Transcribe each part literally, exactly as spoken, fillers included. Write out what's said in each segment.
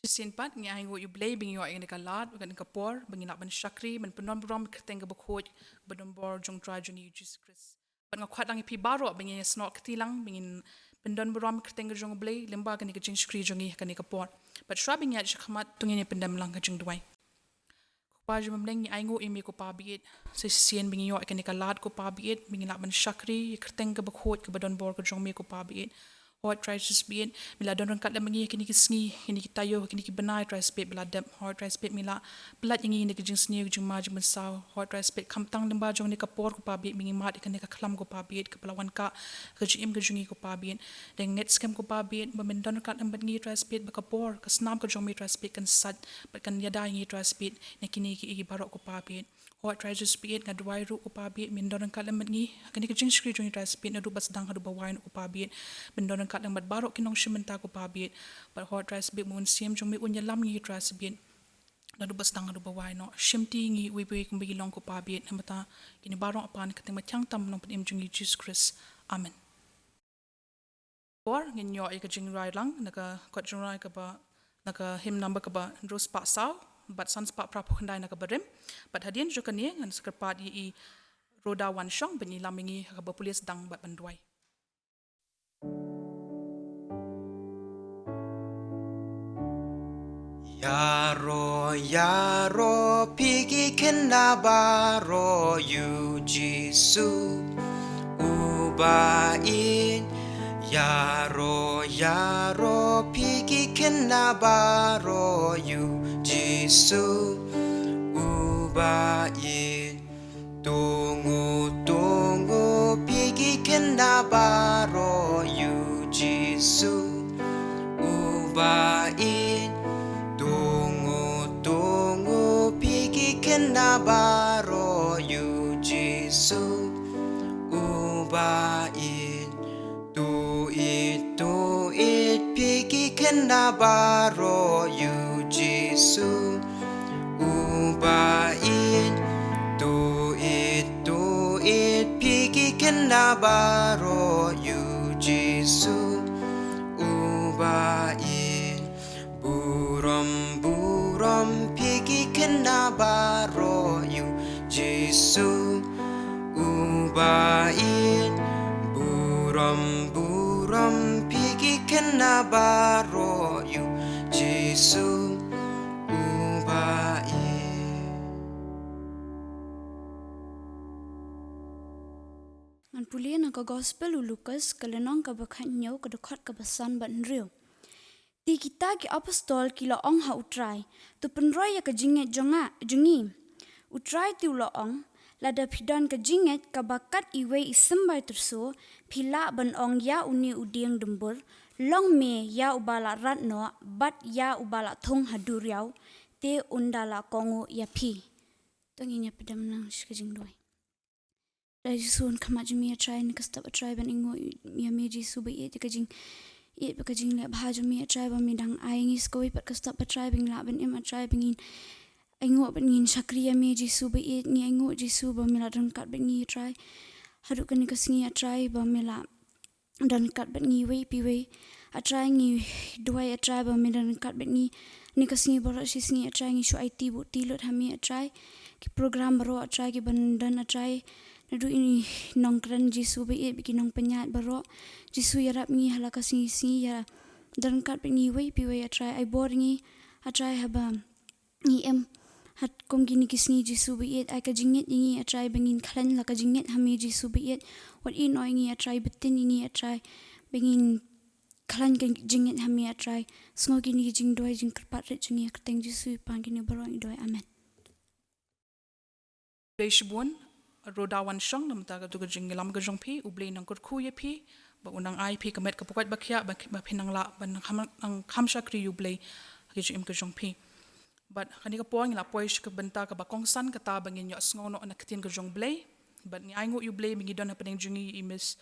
Shisien pat ngi ainguh ïa U Blei ba ngi ïoh ïa kane ka lad, ïa kane ka por ba ngi lah ban shakri, ban pyndon burom ïa ka kyrteng kaba khuid, kaba donbor jong U Trai jong ngi U Jisu Khrist. Bad nga khot lang ïa phi baroh ba ngin ïasnoh kti lang, ba ngin pyndon burom ïa ka kyrteng ka jong U Blei lyngba kane ka jingshakri jong ngi ha kane ka por. Bad shuwa ba ngi ïaid shakhmat, to ngin ïa pyndem lang ka jingduwai. Ko Pa jong U Blei, ngi ainguh ïa me ko Pa baieit. Sa shisien ba ngi ïoh ïa kane ka lad ko Pa baieit, ba ngi lah ban shakri ïa ka kyrteng kaba khuid kaba donbor ka jong me ko Pa baieit. Hooid Trai Jisu baieit, me la don ryngkat lem bad ngi ha kine ki sngi, ha kine ki taïew, ha kine ki bnai Trai Jisu baieit ba la dep. Hooid Trai Jisu baieit, me la pyllait ïa ngi na ka jingsniew, ka jingma jingpynsaw. Hooid Trai Jisu baieit, khamtam lyngba jong kane ka por ko Pa baieit, ba ngi mad ïa kane ka khlam ko Pa baieit, kaba la wan kah ha ka jingim ka jong ngi ko Pa baieit. Dang ngeit skhem ko Pa baieit ba men don ryngkat lem bad ngi Trai Jisu baieit, ba ka bor ka snam ka jong me Trai Jisu baieit kan sait bad kan ïada ïa ngi Trai Jisu baieit na kine kiei kiei baroh ko Pa baieit. Hooid Trai Jisu baieit, nga duwai ruh ko Pa baieit men don ryngkat lem bad ngi ha kane ka jingshakri jong ngi Trai Jisu baieit, naduh ba sdang haduh ba wai noh ko Pa baieit. Men don ryngkat lem bad baroh ki nongshim bynta ko Pa baieit. Bad hooid Trai Jisu baieit, U Mynsiem jong me un ïalam ïa ngi Trai Jisu baieit, naduh ba sdang haduh ba wai noh. Shimti ïa ngi uwei pa uwei kumba ngi long ko Pa baieit. Namar kata kine baroh ngi pan ha ka kyrteng ba thiang tam U Nongpynim jong ngi Jisu Khrist. Amen. Por ngin ïoh ïa ka jingrwai lang na ka kot jingrwai kaba, na ka hymn number kaba hynriew spah saw bad san spah phra phew khyndai na kaba rim. Bad hadien jong kane ngan sa kyrpad ïa i Rhoda Wanshong ban ïalam ïa ngi ha kaba pule sdang bad ban duwai. Ïaroh, ïaroh phi ki khynnah baroh ïa u Jisu uba ïeit. Ïaroh, ïaroh phi ki khynnah baroh ïa u Jisu uba ïeit. Tunguh, tunguh phi ki khynnah baroh ïa u Jisu uba ïeit. Tunguh, tunguh phi ki khynnah baroh ïa u Jisu uba ïeit. Tuid, tuid phi ki khynnah baroh ïa u Jisu uba ïeit. Tuid, tuid phi ki khynnah baroh ïa u Jisu uba ïeit. Burom, burom phi ki khynnah baroh ïa u Jisu uba ïeit. Burom, burom phi ki khynnah baroh ïa u Jisu uba ïeit. Ngan pule na ka Gospel u Lukas, ka lynnong kaba khathynñiew, ka dkhot kaba san bad hynriew. Te kita ki apostol ki la ong ha U Trai, "To pynroi ïa ka jingngeit jong nga, jong ngi." U Trai te u la ong, "Lada phi don ka jingngeit kaba kat iwei i symbai tyrso, phi lah ban ong ïa une u dieng dymbur, 'Long me ïa uba la rat noh bad ïa uba la thung ha duriaw,' te un da la kohnguh ïa phi." To ngin ïa pdiang lang sha ka jingduwai. Trai Jisu, yn khmat jong me A Trai, ha kane ka step A Trai ban ainguh ïa me Jisu baieit, ïa ka jingïeit bad ka jingleh bha jong me A Trai ba me dang ai ïa ngi sa kawei pat ka step A Trai ba ngin lah ban im A Trai, ba ngin ainguh bad ngin shakri ïa me Jisu baieit. Ngi ainguh Jisu ba me la don ryngkat bad ngi A Trai haduh kane ka sngi A Trai, ba me la don ryngkat bad ngi iwei pa iwei. A Trai, ngi duwai A Trai ba me don ryngkat bad ngi ha kane ka sngi baroh shi sngi A Trai. Ngi shu aiti buh ti lut ha me A Trai ki program baroh A Trai kiban don A Trai, naduh i nongkren Jisu baieit bad ki nongpynïaid baroh. Jisu, ïarap ngi ha la ka sngi sngi, ïa don ryngkat bad ngi iwei pa iwei A Trai. Ai bor ïa ngi A Trai haba ngi im ha kum kine ki sngi Jisu baieit. Ai ka jingngeit ïa ngi A Trai ba ngin khlaiñ la ka jingngeit ha me Jisu baieit. Wat ïehnoh ïa ngi A Trai, btin ïa ngi A Trai ba ngin khlaiñ ka jingngeit ha me A Trai. Sngew kine ki jingduwai jingkyrpad rit jong ngi ha ka kyrteng Jisu, i Kpa jong ngi baroh ngi duwai. Amen. Khublei shibun Rhoda Wanshong, namar kata ka jingïalam ka jong phi. U Blei un nang kyrkhu ïa phi bad un nang ai phi ka met ka pyrkhat bakhiah ba, ba phin nang lah ban nang kham, nang kham shakri ïa U Blei ha ka jingim ka jong phi. Bad ha kane ka por ngi la poi sha ka bynta kaba kongsan, kata ba ngin ïohsngew noh na ka ktien ka jong U Blei. Bad ngi ainguh ïa U Blei ba ngi don hapdeng jong ngi i Miss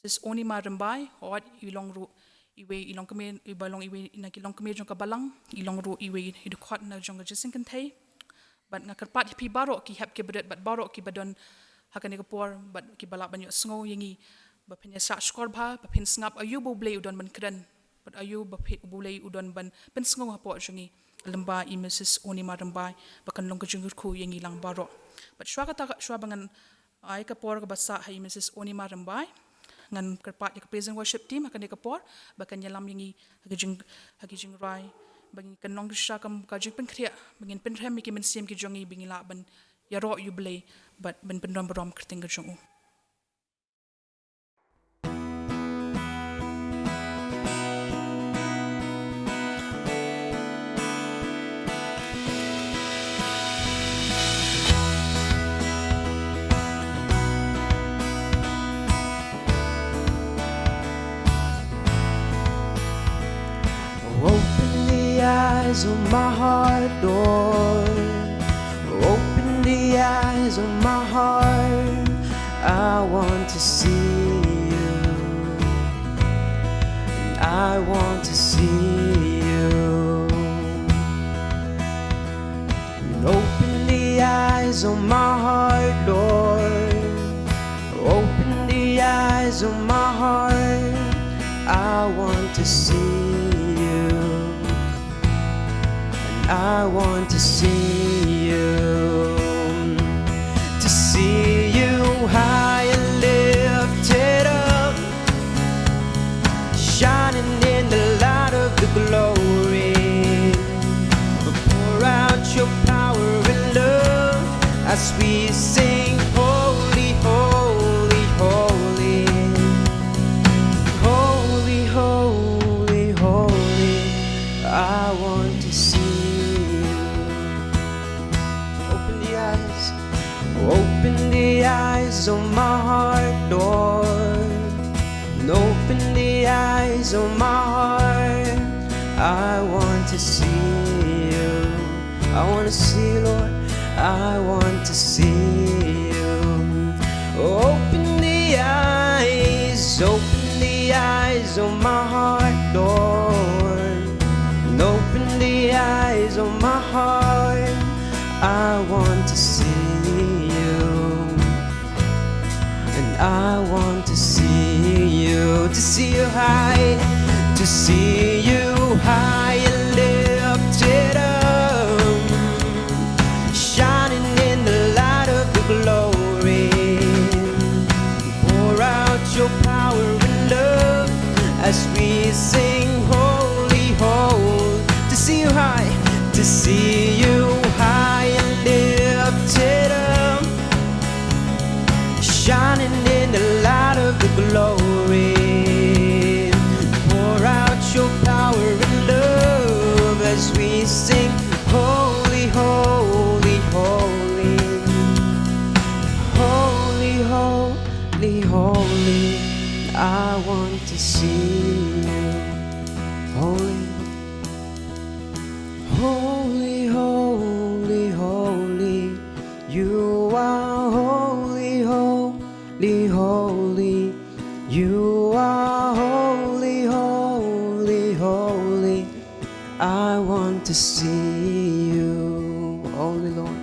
Missus Onima Rymbai, hooid, i long ruh iwei i longkmie, iba long iwei na ki longkmie jong ka Balang, i long ruh iwei i dkhot na jong ka Jingïaseng Kynthei. Bad nga kyrpad ïa phi baroh ki hep ki barit bad baroh kiba don ha kane ka por bad kiba lah ban ïohsngew ïa ngi, ba phin ïa shah shkor bha, ba phin sngap aïu ba U Blei u don ban kren Bad aïu ba phi, U Blei u don ban pynsngew hapoh jong ngi lyngba i Mrs Onima Rymbai ba kan long ka jingkyrkhu ïa ngi lang baroh. Bad shuwa kata, shuwa ba ngan ai ka por kaba sah ha i Mrs Onima Rymbai, ngan kyrpad ïa ka praise and worship team ha kane ka por ba kan ïalam ïa ngi ha ka jing, ha ka jingrwai, ba ngin kan long shisha kum ka jingpynkhreh, ba ngin pynrhem ïa ki mynsiem ki jong ngi ba ngin lah ban ïaroh ïa U Blei bad ban pynrem burom kyrteng ka jong u. Open the eyes of my heart, Lord. Open the eyes of my heart. I want to see you. I want to see you. Open the eyes of my heart, Lord. Open the eyes of my heart. I want to see you. And I want to see you. To see you high and lifted up, shining in the light of the glory. Pour out your power and love as we sing, "Holy, holy, holy. Holy, holy, holy. I want to see you." Open the eyes, open the eyes of my heart, Lord. And open the eyes of my heart. I want to see you. I want to see you, Lord. I want to see you. Open the eyes, open the eyes of my heart, Lord. And open the eyes of my heart. I want to see you. And I want to see you, to see you high, to see you high and lifted up, shining in the light of the glory. Pour out your power and love as we sing, "Holy, holy." To see you high, to see you high and lifted up, shining in the light of the glory. Pour out your power and love as we sing, "Holy, holy, holy. Holy, holy, holy. I want to see you." Holy, holy, holy, holy. You are holy, holy, holy. You are holy, holy, holy. I want to see you, holy Lord.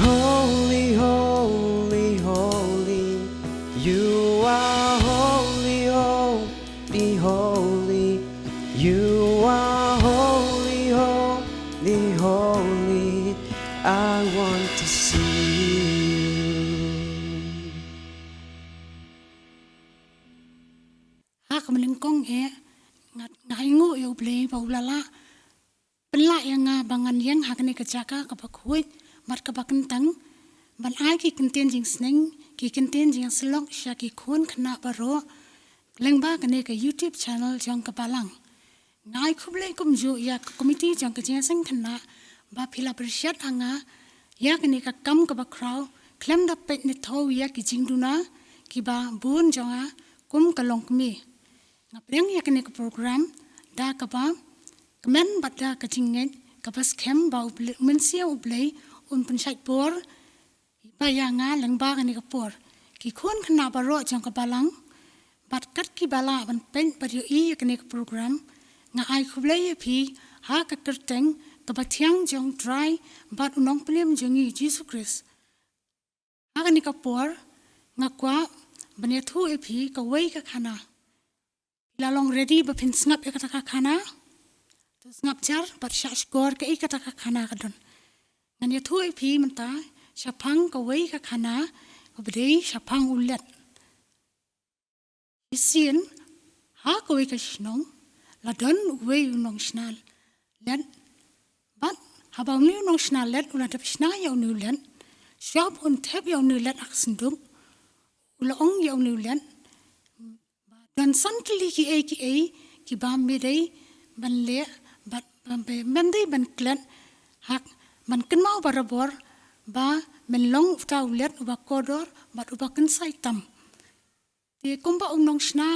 Holy, holy, holy. You are holy, holy, holy. You are holy, holy, holy. I want to see you. Ha ka mlien kong eh, nga, nga ainguh ïa U Blei ba u la lah pynlah ïa nga ba ngan ïeng ha kane ka jaka kaba khuid bad kaba kyntang, ban ai ki kyntien jingsneng, ki kyntien jingïasyllok sha ki khun khynnah baroh lyngba kane ka YouTube channel jong ka Balang. Nga ai khublei kumjuh ïa ka komiti jong ka jingïaseng khynnah ba phi la pyrshah ïa nga ïa kane ka kam kaba khraw, khlem da peit ne thaw ïa ki jingduna kiba bun jong nga kum ka longkmie. Nga pdiang ïa kane ka program da kaba kmen bad da ka jingngeit kaba skhem ba U Blei, U Mynsiem U Blei un pynshait bor ba ïa nga lyngba kane ka por. Ki khun khynnah baroh jong ka Balang bad kat kiba lah ban peit bad ïohi ïa kane ka program, nga ai khublei ïa phi ha ka kyrteng kaba thiang jong U Trai bad U Nongpynim jong ngi Jisu Khrist. Ha kane ka por nga kwah ban ïathuh ïa phi kawei ka khana. la long ready ba phin sngap ïa kata ka khana. To sngap jar bad shah shkor kaei kata ka khana ka don. Ngan ïathuh ïa phi mynta shaphang kawei ka khana kaba dei shaphang u let. Shisien ha kawei ka shnong la don uwei u nongshna let. Bad haba une u nongshna let u la dep shna ïa une u let, shuwa ba un thep ïa une u let ha ka synduk, u la ong ïa une u let, don san tylli kiei kiei kiba me dei ban leh bad ba me, me dei ban klet, ha ka ban kynmaw barabor ba men long uta u let uba kordor bad uba kynsai tam. Te kumba u nongshna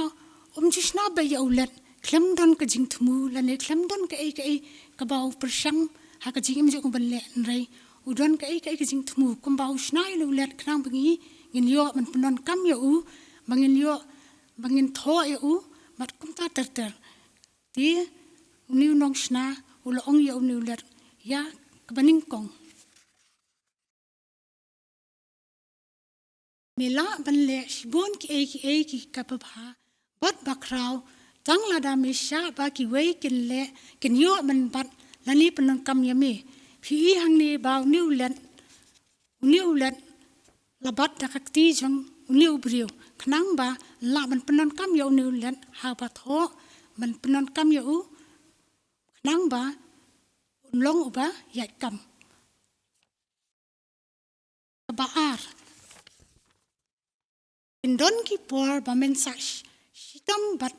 um ju shna beit ïa u let khlem don ka jingthmu lane khlem don kaei kaei kaba u pyrshang ha ka jingim jong u ban leh, hynrei u don kaei kaei ka jingthmu kumba u shna ïa u let khnang ba ngi ngin ïoh ban pyndonkam ïa u, ba ngin ïoh, ba ngin thoh ïa u bad kumta ter ter. Te une u nongshna u la ong ïa une u let ïa kaba nyngkong, me lah ban leh shibun kiei kiei ki kaba bha bad bakhraw, tang lada me shah ba kiwei kin leh, kin ïoh ban bat lane pyndonkam ïa me. Phi i hangne ba une u let, une u let la bat da ka kti jong une u briew khnang ba lah ban pyndonkam ïa une u let haba thoh, ban pyndonkam ïa u khnang ba un long uba ïaid kam. Kaba ar, kin don ki por ba men shah sh-, shitom bad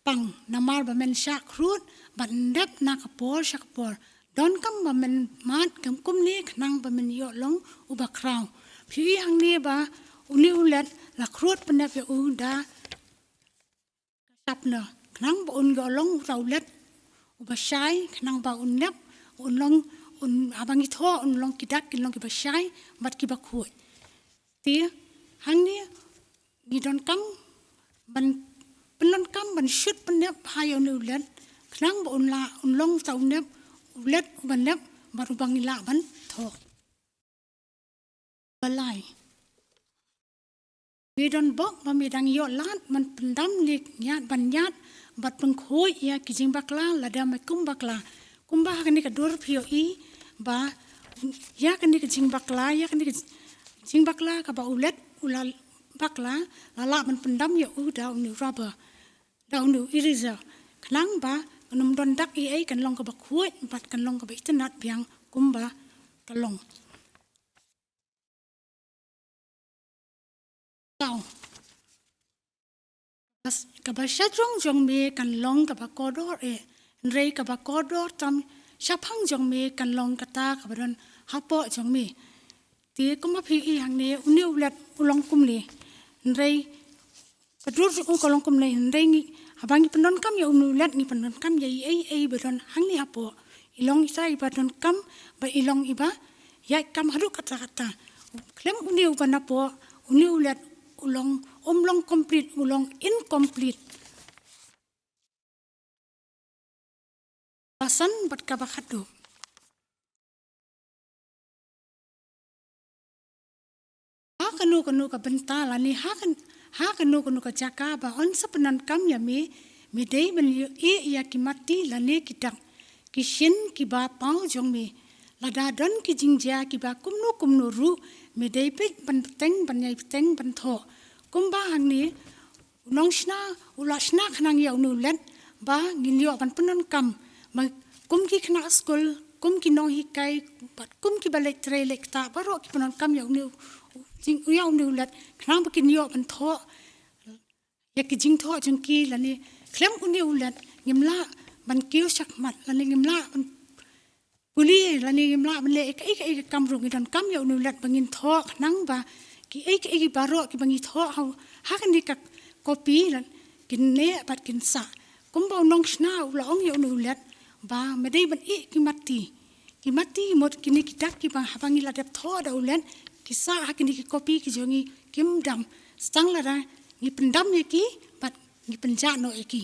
pang, namar ba men shah khrud bad nep na ka por sha ka por. Donkam ba men mad kum kumne khnang ba men ïoh long uba khraw. Phi i hangne ba une u let la khrud pynnep ïa u da ka shapner khnang ba un ïoh long uta u let uba shai, khnang ba un nep, un long, un, haba ngi thoh un long ki dak kin long kiba shai bad kiba khuid. Te hangne ngi donkam ban pyndonkam ban shut pynnep ha ïa une u let khnang ba un lah un long uta u nep, u let uba nep bad uba ngi lah ban thoh. Ba lai, me don bok ba me dang ïoh lad ban pyndam ne ïaid ban ïaid bad pynkhuid ïa ki jingbakla lada me kum bakla. Kumba ha kane ka dur phi ïohi ba ïa kane ka jingbakla, ïa kane ka jingbakla kaba u let u la bakla, la lah ban pyndam ïa u da une u rubber, da une u eraser, khnang ba kan ym don dak ei ei, kan long kaba khuid bad kan long kaba itynnad biang kumba ka long. Tau. Bas-, kaba shajrong jong me kan long kaba kordor eh, hynrei kaba kordor tam shaphang jong me kan long kata kaba don hapoh jong me. Te kumba phi i hangne, une u let u long kumne. Hynrei ka dur jong u ka long kumne, hynrei ngi, haba ngi pyndonkam ïa une u let ngi pyndonkam ïa ei ei ba don hangne hapoh. I long ita iba donkam bad i long iba ïaid kam haduh katta katta. Khlem une uba napoh, une u let u long, um long complete, u long incomplete. Ba san bad kaba khatduh. Ha kano kano ka bynta lane ha kan-, ha kano kano ka jaka ba yn sa pyndonkam ïa me, me dei ban ïoh ïa ki matti lane ki dak, ki shin kiba paw jong me. Lada don ki jingjia kiba kumno kumno ruh, me dei beit ban bteng, ban ïai bteng ban thoh. Kumba hangne, u nongshna u la shna khnang ïa une u let ba ngin ïoh ban pyndonkam. Ba kum ki khynnah skul, kum ki nonghikai bad kum kiba leit trei leit ktah, baroh ki pyndonkam ïa une u jing, ïa une u let khnang ba kin ïoh ban thoh ïa ki jingthoh jong ki, lane khlem une u let ngim lah ban kiew shakhmat, lane ngim lah ban pule, lane ngim lah ban leh kaei kaei ka kam ruh. Ngi donkam ïa une u let ba ngin thoh khnang ba kiei kiei baroh kiba ngi thoh ha, ha kane ka kopi, la kin neh bad kin sah. Kumba u nongshna u la ong ïa une u let ba me dei ban ïeh ki matti. Ki matti mut kine ki dak kiba haba ngi la dep thoh da u let ki sah ha kine ki kopi ki jong ngi, kim dam. Tang lada ngi pyndam ïa ki bad ngi pynjah noh ïa ki.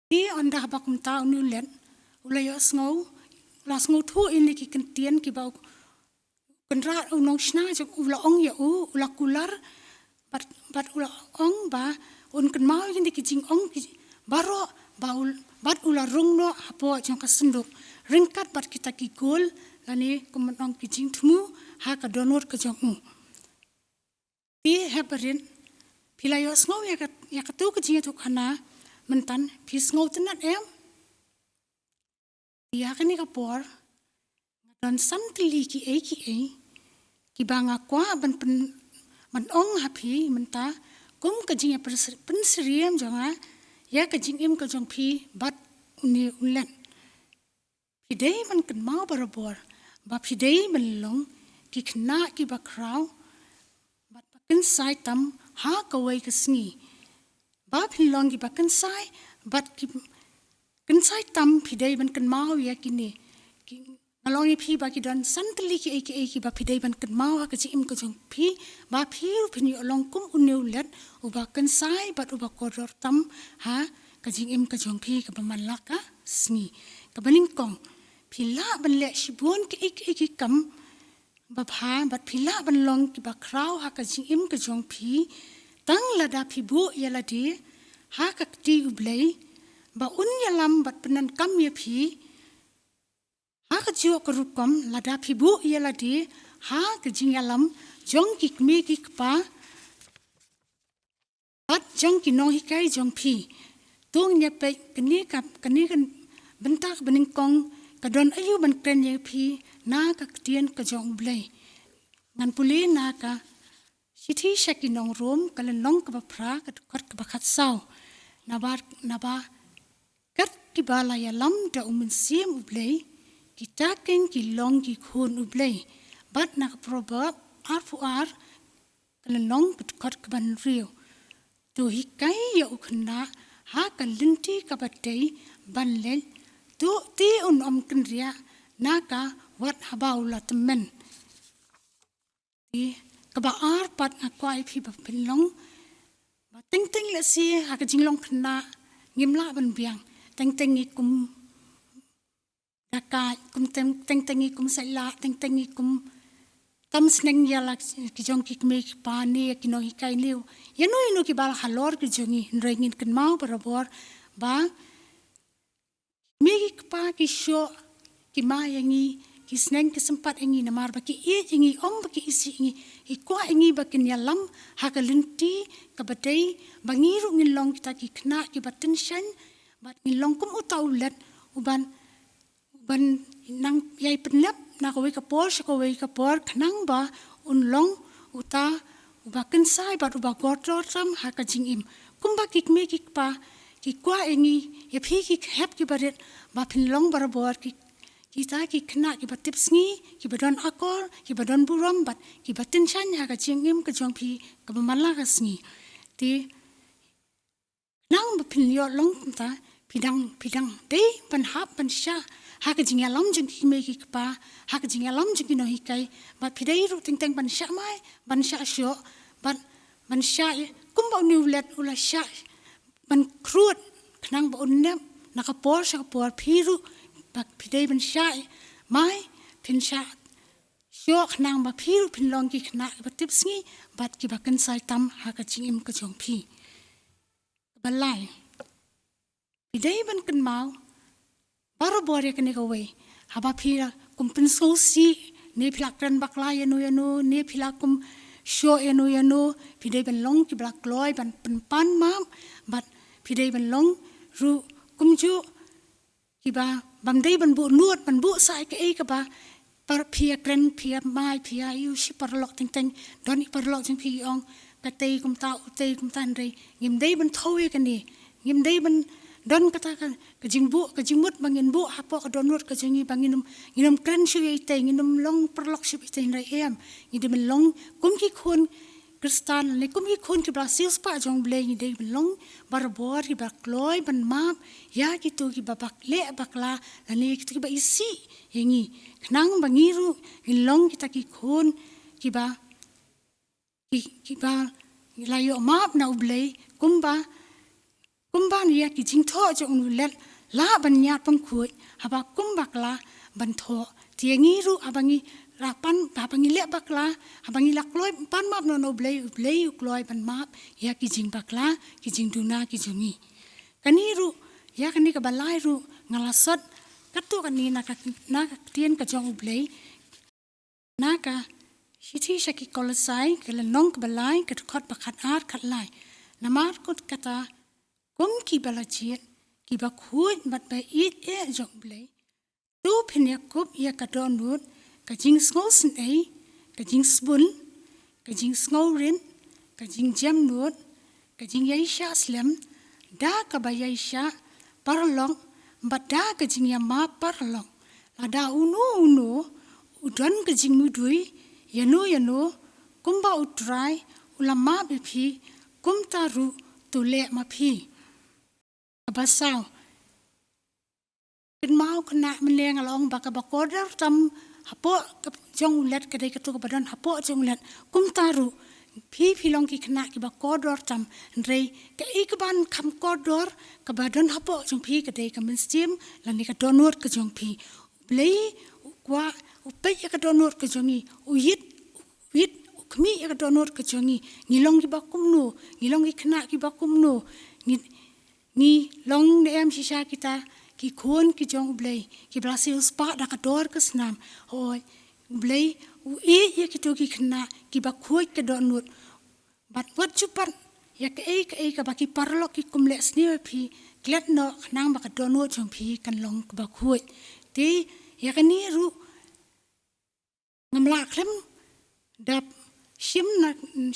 Te ynda haba kumta une u let u la ïohsngew, u la sngewthuh ïa kine ki kyntien kiba u kynrad u nongshna jong u la ong ïa u, u la kular Bad, bad u la ong ba un kynmaw ïa kine ki jingong ki baroh ba u, bad u la rung noh hapoh jong ka synduk ryngkat bad kita ki gol lane kum ban ong ki jingthmu ha ka dohnud ka jong u. Te hep barit, phi la ïohsngew ïa ka, ïa kato ka jingïathuhkhana mynta, phi sngewtynnad em? Ïa kane ka por nga don san tylli kiei kiei kiba nga kwah ban pyn, ban ong ha phi mynta kum ka jingïapynsyriem jong nga ïa ka jingim ka jong phi bad une u lad. Phi dei ban kynmaw barabor ba phi dei ban long ki khynnah kiba khraw bad ba kynsai tam ha kawei ka sngi. Ba phin long kiba kynsai bad ki kynsai tam, phi dei ban kynmaw ïa kine. Ki, nga la ong ïa phi ba ki don san tylli kiei kiei kiba phi dei ban kynmaw ha ka jingim ka jong phi, ba phi ruh phin ïoh long kum une u lad uba kynsai bad uba kordor tam ha ka jingim ka jong phi kaba man la ka sngi. Kaba nyngkong, phi lah ban leh shibun kiei kiei ki kam babha bad phi lah ban long kiba khraw ha ka jingim ka jong phi tang lada phi buh ïa lade ha ka kti U Blei ba un ïalam bad pyndonkam ïa phi. Ha kajuh ka rukom, lada phi buh ïa lade ha ka jingïalam jong ki kmie ki kpa bad jong ki nonghikai jong phi. To ngin ïa peit kane ka, kane ka bynta kaba nyngkong, ka don aïu ban kren ïa phi na ka ktien ka jong U Blei. Ngan pule na ka shithi sha ki nong Rom, ka lynnong kaba phra, ka dkhot kaba khatsaw. Naba, naba kat kiba la ïalam da U Mynsiem U Blei, kita keiñ ki long ki khun U Blei. Bad na ka Proverb arphew ar, ka lynnong, ka dkhot kaba hynriew. To hikai ïa u khynnah ha ka lynti kaba dei ban leit, to te un ym kynriah na ka wat haba u la tymmen. Te kaba ar pat, nga kwah ïa phi ba phin long ba teng teng lehse ha ka jinglong khynnah ngim lah ban biang, teng teng ngi kum da ka, kum teng, teng teng ngi kum sait lah, teng teng ngi kum kam sneng ïa la ki jong ki kmie ki kpa ne ïa ki nonghikai ne ïa no ïa no kiba la halor ki jong ngi. Hynrei ngin kynmaw barabor ba ki kmie ki kpa ki shoh, ki ma ïa ngi, ki sneng ki sympat ïa ngi namar ba ki ïeit ïa ngi, ym ba ki isih ïa ngi. Ki kwah ïa ngi ba kin ïalam ha ka lynti kaba dei, ba ngi ruh ngin long kita ki khynnah kiba tyngshaiñ bad ngin long kum uta u lad uban, uban nang ïai pynlep na kawei ka por sha kawei ka por, khnang ba un long uta uba kynsai bad uba kordor tam ha ka jingim. Kumba ki kmie ki kpa ki kwah ïa ngi, ïa phi ki hep kiba rit, ba phin long barabor ki, kita ki khynnah kiba tipsngi, kiba don akor, kiba don burom bad kiba tyngshaiñ ha ka jingim ka jong phi kaba man la ka sngi. Te khnang ba phin ïoh long kumta, phi dang, phi dang dei ban hap ban shah ha ka jingïalam jong ki kmie ki kpa, ha ka jingïalam jong ki nonghikai, bad phi dei ruh teng teng ban shah mai, ban shah shoh, bad ban shah ïa, kumba une u lad u la shah ban khrud khnang ba un nep na ka por sha ka por, phi ruh ba phi dei ban shah mai, phin shah shoh khnang ba phi ruh phin long ki khynnah kiba tipsngi bad kiba kynsai tam ha ka jingim ka jong phi. Kaba lai, phi dei ban kynmaw barabor ïa kane kawei. Haba phi la kum pynsngewsih, ne phi la kren bakla ïa no ïa no, ne phi la kum shoh ïa no ïa no, phi dei ban long kiba la kloi ban pynpan map, bad phi dei ban long ruh kumjuh kiba bym dei ban buh nud, ban buh sa ïa kaei kaba par phi ïa kren, phi ïa mai, phi ïa ïohi shi paralok teng teng, don i paralok jong phi i ong, katei kumta, utei kumta, hynrei ngim dei ban thew ïa kane, ngim dei ban don kata ka, ka jingbuh, ka jingmut ba ngin buh hapoh ka dohnud ka jong ngi ba ngin ym, ngin ym kren shuh ïa itei, ngin ym long paralok shuh ïa itei, hynrei em, ngi dei ban long kum ki khun Khristan, lane kum ki khun kiba la siewspah jong U Blei, ngi dei ban long barabor kiba kloi ban map ïa kito kiba bak leh bakla, lane kito kiba isih ïa ngi, khnang ba ngi ruh ngin long kita ki khun kiba, ki, kiba la ïoh map na U Blei, kumba, kumba ïa ki jingthoh jong une u lad lah ban ñiad pynkhuid, haba kum bakla ban thoh. Te ngi ruh haba ngi la pan, haba ngi leh bakla, haba ngi la kloi pan map noh na U Blei, U Blei u kloi ban map ïa ki jingbakla, ki jingduna ki jong ngi. Kane ruh, ïa kane kaba lai ruh nga la sot katto katne na ka, na ka ktien ka jong U Blei. Na ka shithi sha ki Kolosai, ka lynnong kaba lai, ka dkhot ba khatar, khatlai. Namar kut kata, kum kiba la jied, kiba khuid bad ba ïeit eh jong U Blei, to phin ïakup ïa ka dohnud, ka jingsngewsynei, ka jingsbun, ka jingsngewrit, ka jingjemnud, ka jingïaishah slem, da kaba ïaishah paralok, bad da ka jingïamap paralok. Lada uno uno u don ka jingmudui ïano ïano, kumba U Trai u la map ïa phi, kumta ruh to leh ma phi. Kaba saw. Kynmaw khynnah, mynne nga la ong ba kaba kordor tam hapoh ka jong u leit ka dei kato kaba don hapoh jong u leit. Kumta ruh phi, phi long ki khynnah kiba kordor tam. Hynrei kaei kaban kham kordor, kaba don hapoh jong phi ka dei ka mynsiem lane ka dohnud ka jong phi. U Blei u kwah, u peit ïa ka dohnud ka jong ngi, u ïeit, u ïeit, u khmih ïa ka dohnud ka jong ngi. Ngi long kiba kumno, ngi long ki khynnah kiba kumno, ngi, ngi long ne em shisha kita ki khun ki jong U Blei, kiba la siewspah da ka dor ka snam. Hooid, U Blei u ïeit ïa kito ki khynnah kiba khuid ka dohnud. Bad wat ju pat ïa kaei kaei kaba ki paralok ki kum leh sniew ïa phi, klet noh khnang ba ka dohnud jong phi kan long kaba khuid. Te ïa kane ruh ngam lah khlem dap shim na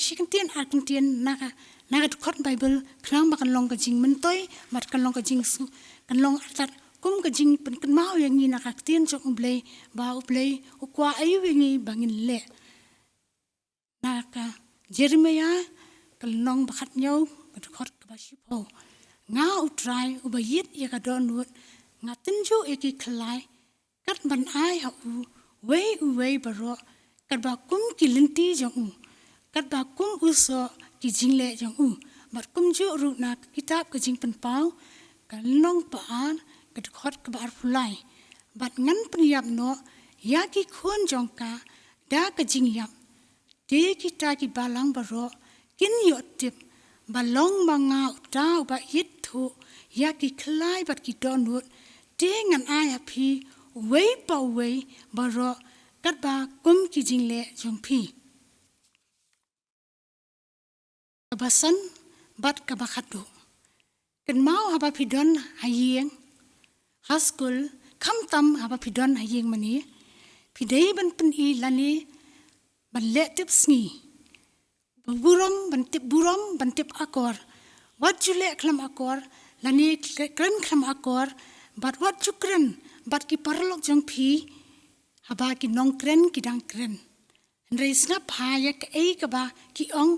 shi kyntien ar kyntien na ka, na ka dkhot Baibl, khnang ba kan long ka jingmyntoi, bad kan long ka jingsu, kan long artat kum ka jingpynkynmaw ïa ngi na ka ktien jong U Blei, ba U Blei u kwah aïu ïa ngi ba ngin leh. Na ka Jeremaïah, ka lynnong ba khathynñiew, ka dkhot kaba shiphew. Nga U Trai uba ïeit ïa ka dohnud, nga tynjuh ïa ki khlai, kat ban ai ha u, uwei uwei baroh, katba kum ki lynti jong u, katba kum u soh ki jingleh jong u. Bad kumjuh ruh na ka kitab ka Jingpynpaw, ka lynnong ba ar, ka dkhot kaba arphew lai. Bad ngan pynïap noh ïa ki khun jong ka da ka jingïap. Te kita ki balang baroh kin ïoh tip ba long ma nga uta uba ïeit thuh ïa ki khlai bad ki dohnud, te ngan ai ha phi uwei pa uwei baroh katba kum ki jingleh jong phi. Kaba san bad kaba khatduh. Kynmaw haba phi don ha ïing, ha skul, khamtam haba phi don ha ïing mane, phi dei ban pyni lane ban leh tip sngi. Ba burom, ban tip burom, ban tip akor. Wat ju leh khlem akor, lane kren khlem akor, bad wat ju kren bad ki paralok jong phi, haba ki nongkren ki dang kren. Hynrei sngap ha ïa kaei kaba ki ong,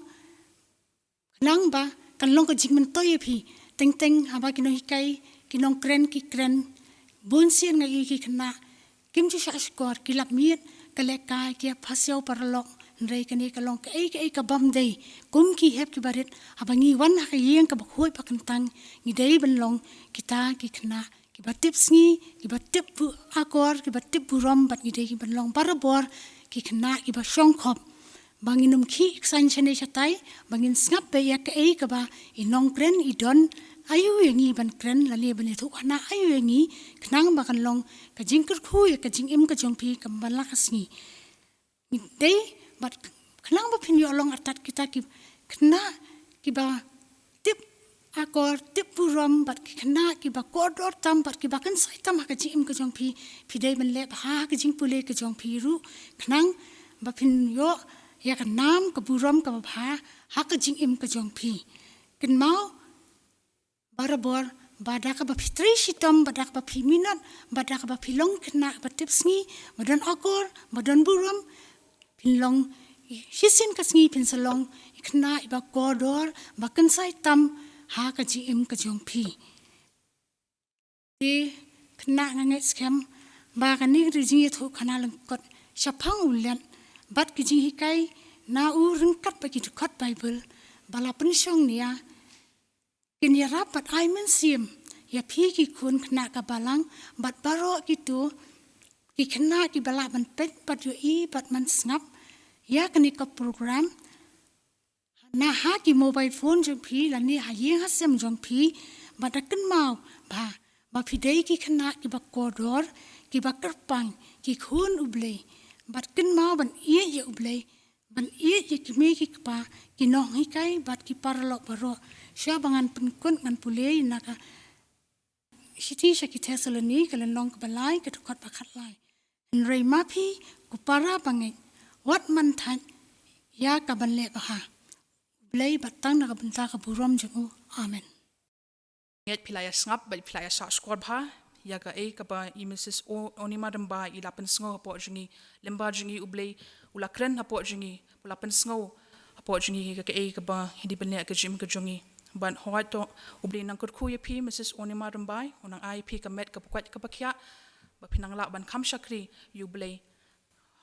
khnang ba kan long ka jingmyntoi ïa phi. Teng teng haba ki nonghikai, ki nongkren ki kren, bun sien nga ïohi ki khynnah kim ju shah shkor, ki lap miet, ka lehkai, ki ïa pha siaw paralok. Hynrei kane ka long kaei kaei ka bym dei. Kum ki hep ki barit, haba ngi wan ha ka ïing kaba khuid ba kyntang, ngi dei ban long kita ki khynnah kiba tip sngi, kiba tip bu-, akor, kiba tip burom, bad ngi dei ban long barabor ki khynnah kiba shongkhop. Ba ngin ym khih ksan shane shatai, ba ngin sngap beit ïa kaei kaba i nongkren i don aïu ïa ngi ban kren, lane ban ïathuhkhana aïu ïa ngi, khnang ba kan long ka jingkyrkhu ïa ka jingim ka jong phi kam ban la ka sngi. Ngi dei, bad khnang ba phin ïoh long artat kita ki khynnah kiba tip akor, tip burom, bad ki khynnah kiba kordor tam, bad kiba kynsai tam ha ka jingim ka jong phi, phi dei ban leh bha ha ka jingpule ka jong phi ruh, khnang ba phin ïoh ïa ka nam ka burom kaba bha ha ka jingim ka jong phi. Kynmaw barabor, ba da kaba phi trei shitom, ba da kaba phi minot, ba da kaba phi long khynnah ba tip sngi, ba don akor, ba don burom, phin long shisien ka sngi phin sa long i khynnah iba kordor, ba kynsai tam ha ka jingim ka jong phi. Te khynnah, nga ngeit skhem ba kane ka jingïathuhkhana lyngkot shaphang u leit bad ki jinghikai na u ryngkat bad ki dkhot Baibl ba la pynshong nia, kin ïarap bad ai mynsiem ïa phi ki khun khynnah ka balang, bad baroh kito ki khynnah kiba lah ban peit bad ïohi bad ban sngap ïa kane ka program na ha ki mobile phone jong phi lane ha ïing ha sem jong phi, bad da kynmaw ba, ba phi dei ki khynnah kiba kordor, kiba kyrpang, ki khun U Blei, bad kynmaw ban ïeit ïa U Blei, ban ïeit ïa ki kmie ki kpa, ki nonghikai bad ki paralok baroh. Shuwa ba ngan pynkut ngan pule na ka shithi sha ki Thessaloni ka lynnong kaba lai ka dkhot ba khatlai. Hynrei ma phi ko para bangeit, wat man thait ïa ka ban leh bha. U Blei bad tang na ka bynta ka burom jong u. Amen. Ngeit phi la ïa sngap bad phi la ïa sah skor bha ïa kaei kaba i Mrs O-, Onima Rymbai i la pynsngew hapoh jong ngi. Lyngba jong ngi U Blei u la kren hapoh jong ngi, u la pynsngew hapoh jong ngi ïa kaei kaba i dei ban leh ka jingim ka jong ngi. Bad hooid to U Blei un nang kyrkhu ïa phi Mrs Onima Rymbai, un nang ai phi ka met kaba koit kaba khiah, ba phin nang lah ban kham shakri ïa U Blei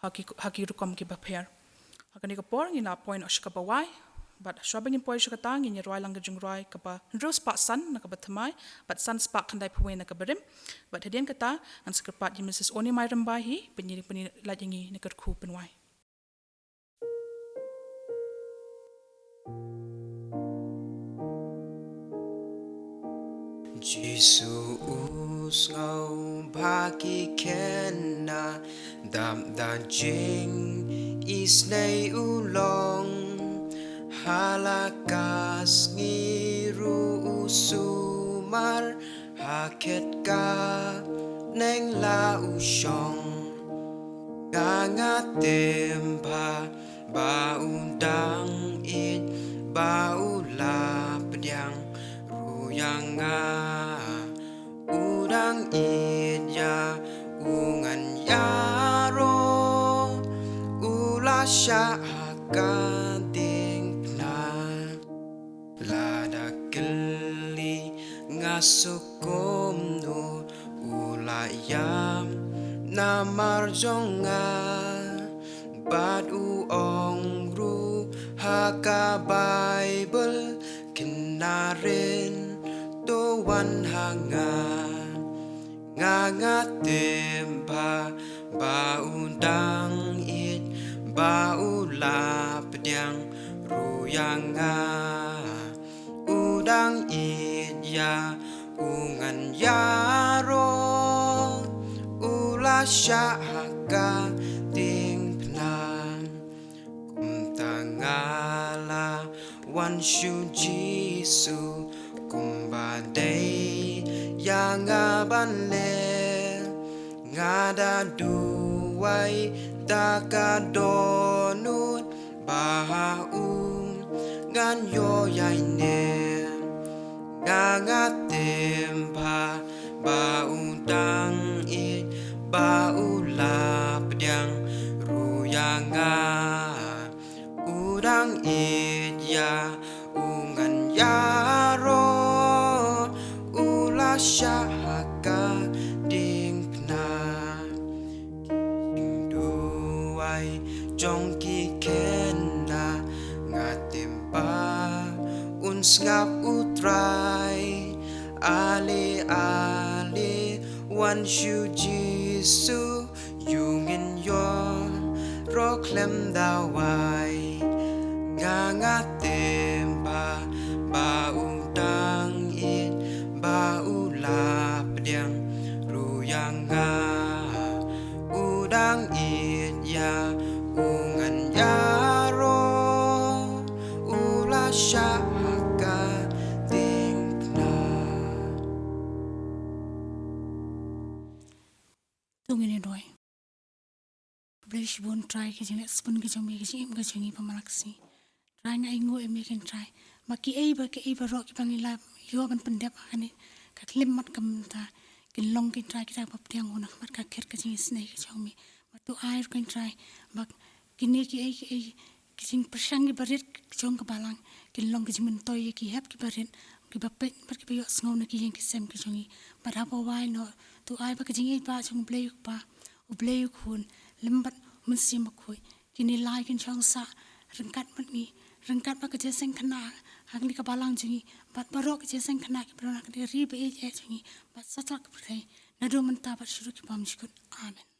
ha ki, ha ki rukom kiba pher. Ha kane ka por ngin la poi noh sha kaba wai, bad shuwa ba ngin poi sha kata ngin ïa rwai lang ka jingrwai kaba hynriew spah san na kaba thymmai, bad san spah khyndai phew wei na kaba rim. Bad hadien kata ngan sa kyrpad ïa Mrs Onima Rymbai hi ban ïa, ban ïa lait ïa ngi na ka kyrkhu pynwai. Jisu u sngew ba ki khynnah dap da jingisynei u long. Ha la ka sngi ruh u sumar, ha khet ka neng la u shong. Nga nga tip bha ba u dang ïeit, ba u la pdiang ruh ïa nga. U dang ïeit ïa u ngan ïaroh, u la shah ha ka diengphna. Lada kylli nga suk kumno, u la ïam namar jong nga. Bad u ong ruh ha ka Baibl, kynrad to wan ha nga. Nga nga tip bha ba u dang ïeit, ba u la pdiang ruh ïa nga. U dang ïeit ïa u ngan ïaroh, u la shah ha ka diengphna. Kumta nga la wan sha u Jisu, kumba dei ïa nga ban leh. Nga da duwai da ka dohnud ba ha u ngan ïoh ïaineh. Nga nga tip bha ba u dang ïeit, ba u la pdiang ruh ïa nga. U dang ïeit ïa u ngan ïaroh, u la shah ha ka diengphna. Ki jingduwai jong ki khynnah nga tip ba un sngap u Trai. Ale ale wan sha u Jisu, ïoh ngin ïoh ïaroh khlem da wai. Nga nga tip bha ba u dang ïeit, ba u la pdiang ruh ïa nga. U dang ïeit ïa u ngan ïaroh, u la shah ha ka diengphna. To ngin ïa duwai. Khublei shibun Trai ka jingleh sbun ka jong me, ka jingim ka jong ngi ba man la ka sngi. Trai nga ainguh ïa me ko Trai ba kiei ba kiei baroh kiba ngi la ïoh ban pyndep ha kane ka khyllipmat ka mynta kin long ko Trai kita ba pdiang na ka khmat ka khet ka jingisynei ka jong me. Bad to ai ruh ko Trai ba kine kiei kiei ki jingpyrshang kiba rit jong ka balang kin long ka jingmyntoi ïa ki hep kiba rit, kiba peit bad kiba ïohsngew na ki ïing ki sem ki jong ngi. Bad haba wai noh to ai ba ka jingïeit ba jong U Blei U Kpa, U Blei U Khun lem bad U Mynsiem Bakhuid, kine lai kin shong sah ryngkat bad ngi ryngkat bad ka jingïaseng khynnah ha kane ka balang jong ngi, bad baroh ka jingïaseng khynnah kiba don ha kane ka ri ba ïeit jong ngi, bad satlak ka pyrthei, naduh mynta bad shaduh ki bymjukut. Amen.